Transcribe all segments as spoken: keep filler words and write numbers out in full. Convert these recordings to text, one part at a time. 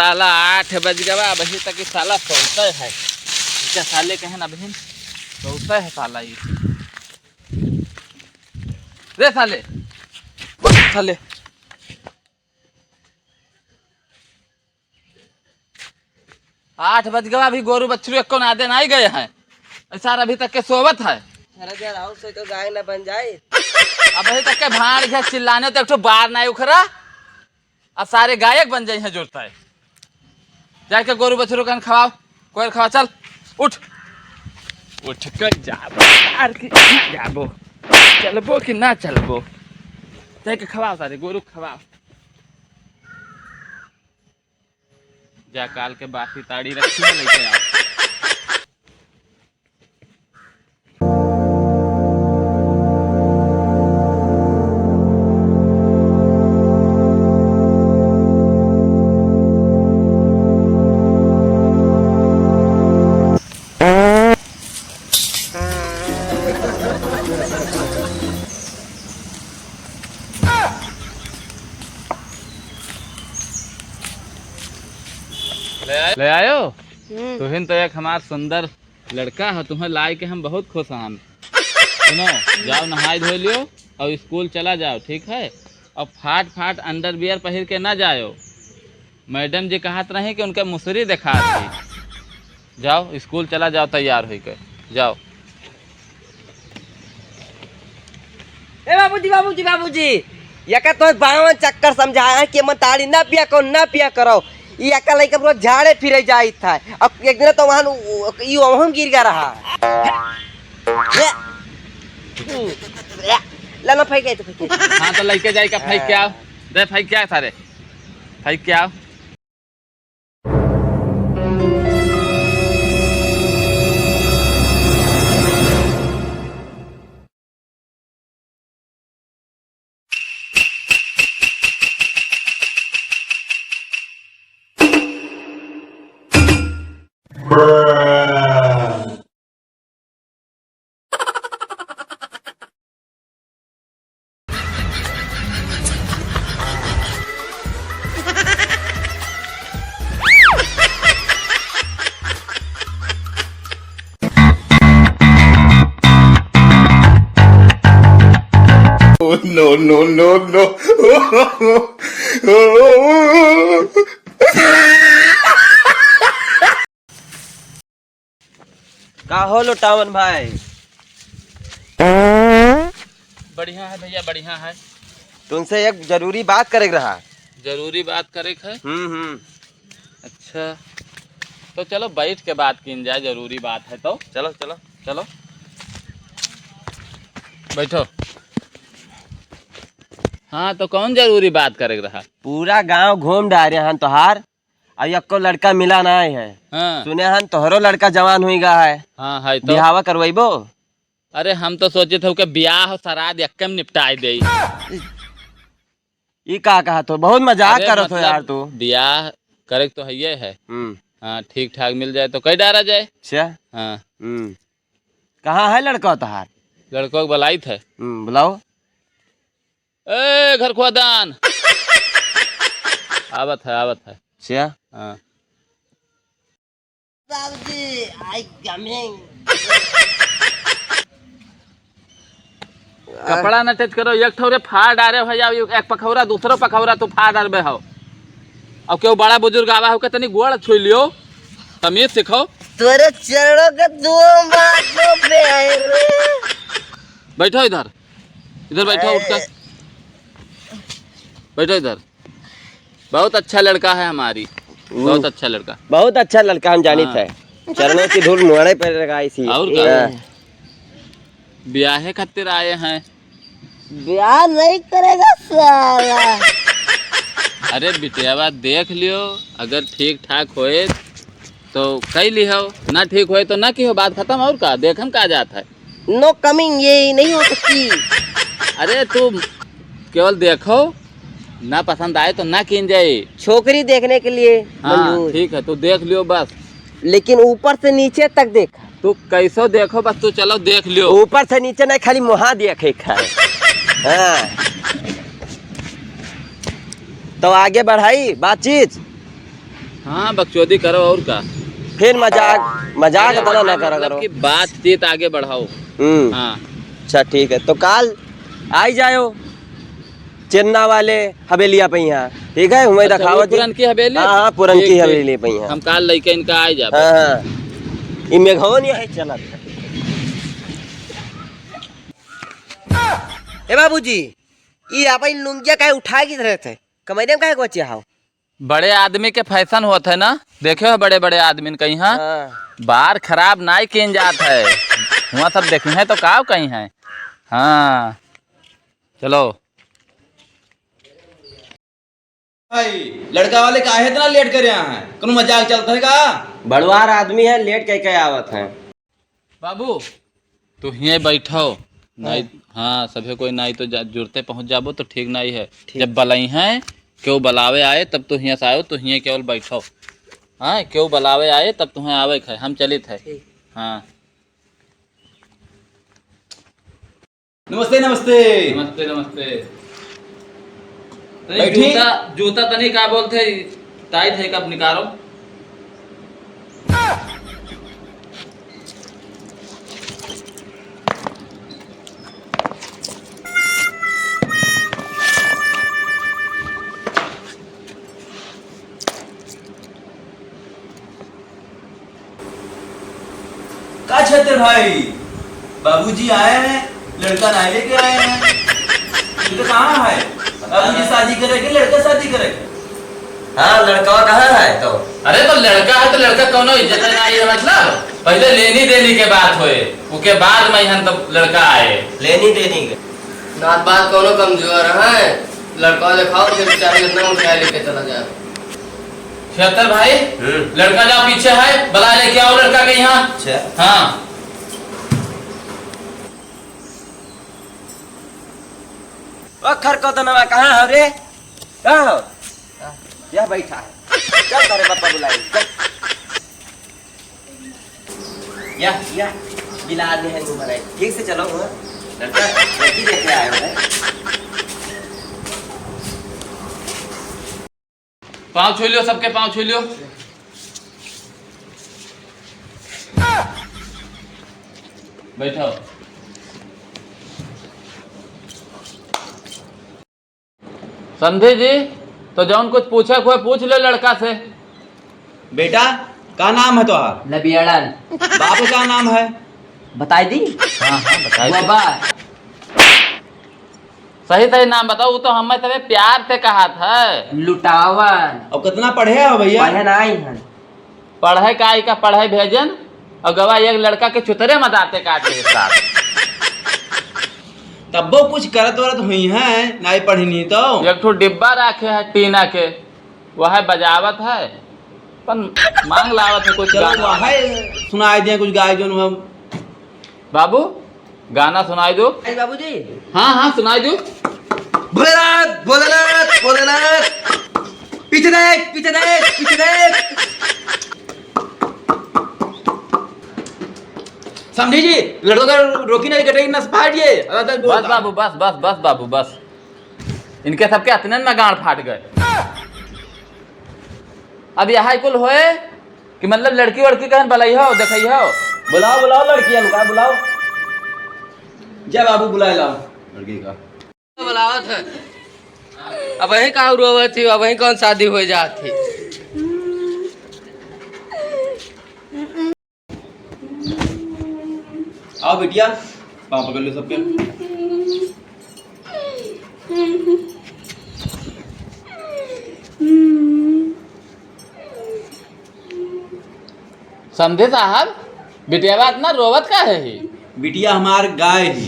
साला आठ बज गवा, अबही तक ई साला सोते है। इनका साले कहे ना बहिन, सोते है साला ई। रे साले, उठ साले। आठ बज गवा, अभी गोरू बछरू एको नादे नाहीं गए हैं। ए सार अभी तक के सोवत है। अरे यार, आओ से तो गाय ना बन जाए। अबही तक के भाड़ के चिल्लाने तो एक ठो बार नाहीं उखरा। अब सारे गायक बन जाई हैं जोरता है। जाके गोरू बछरू कन खवाओ, कोयर खवा, चल, उठ। उठ के जाबो, यार कि ना जाबो, चलबो कि ना चलबो, जाके खवाओ सारे गोरू खवाओ। जा काल के बासी ताड़ी रखी है, लेके आओ। ले आए-, ले आयो? हम्म। तुहिन तो एक हमार सुंदर लड़का हो, तुम्हें लाए के हम बहुत खुश हन। सुनो, जाओ नहाए धो लियो और स्कूल चला जाओ, ठीक है? और फाट फाट अंडरवियर पहिर के ना जायो, मैडम जी कहत रही कि उनके मुसरी देखा थी। जाओ स्कूल चला जाओ, तैयार होई के जाओ। ए बाबूजी, बाबूजी, बाबूजी, यका तो बावन चक्कर समझाया है कि मन ताड़ी ना पिया करो, ना पिया करो। ई यका लइका पूरा झाड़े फिरे जाइत था। अब एक दिन तो वहाँ उ-, उ-, ई वहाँ गिर गया रहा। ले, ले, ला ना फेंक के, तो फेंक के। हाँ, तो लइके जाए का फेंक के आओ। दे फेंक के आओ सारे। फेंक के आओ। No, no, no, no। का हो लोटावन भाई? बढ़िया है भैया, बढ़िया है। तुमसे एक जरूरी बात करे के रहा। जरूरी बात करे के है? हम्म, हम्म। अच्छा, तो चलो बैठ के बात कीन जाए, जरूरी बात है तो। चलो, चलो। चलो, बैठो। हाँ, तो कौन जरूरी बात करे के रहा? पूरा गांव घूम डारे हन तोहार, अब यक्को लड़का मिला नाहीं है। हाँ। सुने हन तोहरो लड़का जवान हुई गा है। हाँ, है तो। बिहावा करवैबो? अरे हम तो सोचे थे कि ब्याह और श्राद्ध यक्के में निपटाए दे। ई का कहा तो? बहुत मजाक अरे करत हो मतलब यार तू। ब्याह करे के तो है ये है। हम्म। हाँ, ठीक ठाक मिल जाए तो कई डारा जाए। अच्छा। हाँ। हम्म। कहाँ है लड़का तोहार? लड़का को बुलाई थे। हम्म, बुलाओ। ए, घर खोदान। आवत है, आवत है। अच्छा। हाँ। बाबूजी, I coming। कपड़ा न टच करो, एक ठौरे फाड़ डारे हो जाओ, एक पखौरा, दूसरो पखौरा तू फाड़ डारबे हो। अब केहू बड़ा बुजुर्ग आवा हो के तनी गोड़ छुई लियो, तमीज सिखो। तोरे चरणों के दो माथों पे आए रे। बैठो इधर। इधर बैठो, उठ कर। बैठो इधर। बहुत अच्छा लड़का है हमारी, हम्म। बहुत अच्छा लड़का। बहुत अच्छा लड़का, हम जानित हाँ। है। चरणों की धूल मुहड़े पर लगाई थी। और का? हाँ। ब्याहे खातिर आए हैं। ब्याह नहीं करेगा साला। अरे बिटियावा, देख लियो, अगर ठीक ठाक होए तो कई लिहो, ना ठीक होए तो ना किहो, बात खत्म। और का, देखम का जात है। No coming, ये नहीं हो सकती। अरे तू केवल देखो, ना पसंद आए तो ना कीन जाए। छोकरी देखने के लिए हाँ, मंजूर। ठीक है, तू देख लियो बस। लेकिन ऊपर से नीचे तक देख। तू कैसो देखो, बस तू चलो देख लियो। ऊपर से नीचे नहीं, खाली मुहा देखे खाए। हाँ। तो आगे बढ़ाई बातचीत। हाँ, बकचोदी करो और का। फिर मजाक, मजाक अरे, इतना ना मतलब करा करो। कि बातचीत आगे बढ़ाओ। हम्म। हाँ। अच्छा, ठीक है, तो काल आई जायो चेन्ना वाले हवेलिया पे यहाँ, ठीक है? हुए अच्छा, दिखावत वो जी। पुरनकी हवेली? हाँ, हाँ, पुरनकी ठीक, ठीक। हवेली पे यहाँ। हम काल लइके इनका आ जाबे। हाँ, हाँ। ई मेघवन यहाँ है, चला। ए बाबूजी, ई अपन लुंगिया काहे उठाए की तरह थे? कमैले में काहे को बच्चे हाव? बड़े आदमी के फैशन होत है ना, देखे हो बड़े बड़े आदमी कहीं, हाँ? हाँ। बार खराब नाई कीन जात है। हुआ सब देखी हैं तो का कहीं हैं? हाँ, चलो। भाई, लड़का वाले काहे इतना लेट करे हैं? कोनो मजाक चलत है का? बड़वार आदमी है, लेट कह के आवत हैं। बाबू, तू हिये बैठो। नाई, हाँ। हाँ, सभे कोई नाई तो जा-, जुरते पहुँच जाबो तो ठीक नाई है। ठीक। जब बलई हैं, केहू बलावे आए, तब तू हियाँ से आयो, तू हिये केवल बैठो। हाँ, केहू बलावे आए, तब तुहें आवे के है, हम चलित है। ठीक। हाँ। नमस्ते, नमस्ते। नमस्ते, नमस्ते। तनी बैठी। जूता, जूता तनी का बोलते, टाइट है, कब निकालो? का छत्र भाई, बाबूजी आए हैं, लड़का नाई लेके आए हैं। ये तो कहाँ है? बाबूजी शादी करे के, लड़का शादी करे के? हाँ, लड़का कहाँ है तो? अरे तो लड़का है तो लड़का कौनो इज्जत नाई है, मतलब पहले लेनी देनी के बात होए, उके बाद में यहाँ तो लड़का आए। लेनी देनी के। नात बात कौनो कमजोर है, लड़का देखाओ, फिर चाहे जितना उठाए लेके चला जाए। छिहत्तर भाई, हम्म। लड़का जाओ पीछे है, बला लेके आओ लड़का के यहाँ। अच्छा। हाँ। ओ खरकदनवा, कहाँ हो रे? कहाँ हो? यह बैठा है। चल, तेरे पापा बुलाए, चल। या, या, बिलार में है मुंह बनाए। ठीक से चलो, हुआ। लड़का, लड़की देख के आए हो, हैं? पाँव छू लियो, सबके पाँव छू लियो। बैठो। समधी जी, तो जौन कुछ पूछे के होए, पूछ ले लड़का से। बेटा, का नाम है तोहार? लबियड़न। बाप का नाम है? बताई दी? हाँ, हाँ, बताई दी। बाबा। सही, सही नाम बताओ, वो तो हमें तबे प्यार से कहा था। लुटावन। और कितना पढ़े हो भैया? पढ़े नाई हन। पढ़े का, ई का पढ़े भेजन, और गवा एक लड़का के चुतरे में दांते काट ले साहब। तब्बो कुछ करत वरत हुई हैं, नाई पढ़नी तो। एक ठो डिब्बा रखे है टीना के, वह बजावत है, पन मांग लावत है कुछ चलो, गाना। वह सुनाई दिया कुछ गाय जोन हम। बाबू, गाना सुनाई दो। अरे बाबूजी। हाँ, हाँ, सुनाई दो। भोलेनाथ, भोलेनाथ, भोलेनाथ। पीछे देख, पीछे देख, पीछे देख। समधी जी, लड़का का रोकी नहीं, कटेगी नस फाट ये। बस बाबू, बस, बस, बस बाबू, बस। इनके सबके अतने में गांड फाट गए। अब यहाँ कुल होए कि मतलब लड़की वड़की कहन बलई हो, देखई हो। बुलाओ, बुलाओ लड़कियन का, बुलाओ। जा बाबू, बुलाए लाओ लड़की का। बुलावत है। अब वही का रोवत थी, अब वही कौन शादी हो जात थी। आओ बिटिया, पाँव पकड़ लो सबके। समधी साहब, बिटिया बात ना रोवत काहे ही? बिटिया हमार गाय ही,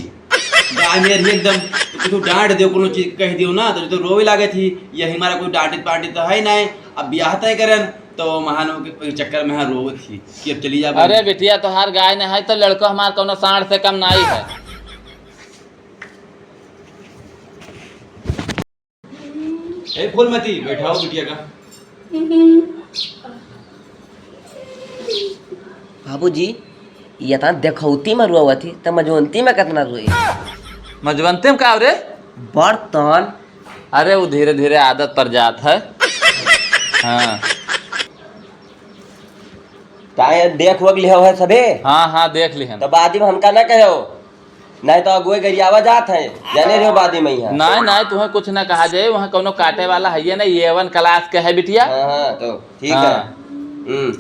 गाय मेर ही एकदम। कुछ डांट दियो, कोनो चीज कह दियो ना, तो, तो रोवे लागे थी। यही हमारा कोई डांटित पाटित तो है ही नहीं। अब ब्याह तय करन, तो महान के चक्कर में यहाँ रोवत थी कि अब चली जा। अरे बिटिया, तोहार गाय नहीं है तो लड़को हमार कोनो सांड से कम नहीं है। ए फूलमती, बैठाओ बिटिया का। बाबूजी, ये ता देखौती में रोवत ही, त मजवंती में कितना रोई? मजवंती में का रे? बर्तन। अरे, वो धीरे धीरे आदत पर जात है। हाँ। काहे, देख वख लिहो है सबे? हाँ, हाँ, देख लिहन। तो बादी में हमका ना कहो, नहीं तो अगुए गरियावा जात है, जाने रहो बादी में यहाँ। नहीं, नहीं, तुम्हें कुछ ना कहा जाए, वहाँ कौनो काटे वाला है ये ना, A one class के है बिटिया। हाँ, हाँ, तो ठीक है। हाँ। हम्म।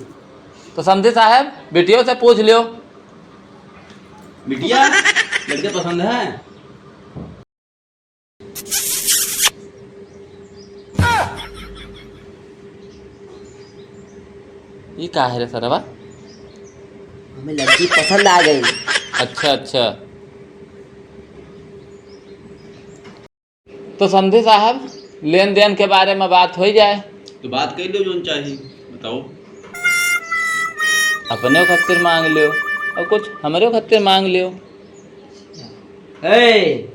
तो समधी साहब, बिटियों से पूछ लियो। बिटिया, लड़के पसंद है? ई का है रे सरवा? हमें लड़की पसंद आ गई। अच्छा, अच्छा। तो समधी साहब, लेन देन के बारे में बात होइ जाए। तो बात कइ लियो, जौन चाही, बताओ। अपने खातिर माँग लियो, और कुछ हमरे खातिर माँग लियो। ए,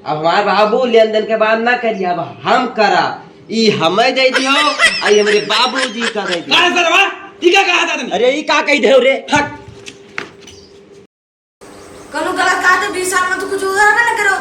अब हमार बाबू लेन देन के बात ना करी, अब हम करा। ई हमें दे दियो, आई हमरे बाबूजी का दे दियो। का रे सरवा? ई का कहा था तुमने? अरे, ई का कही देव रे? हट। कौनो गलत कहा तो बीस साल में तो कुछ उधर ना करो।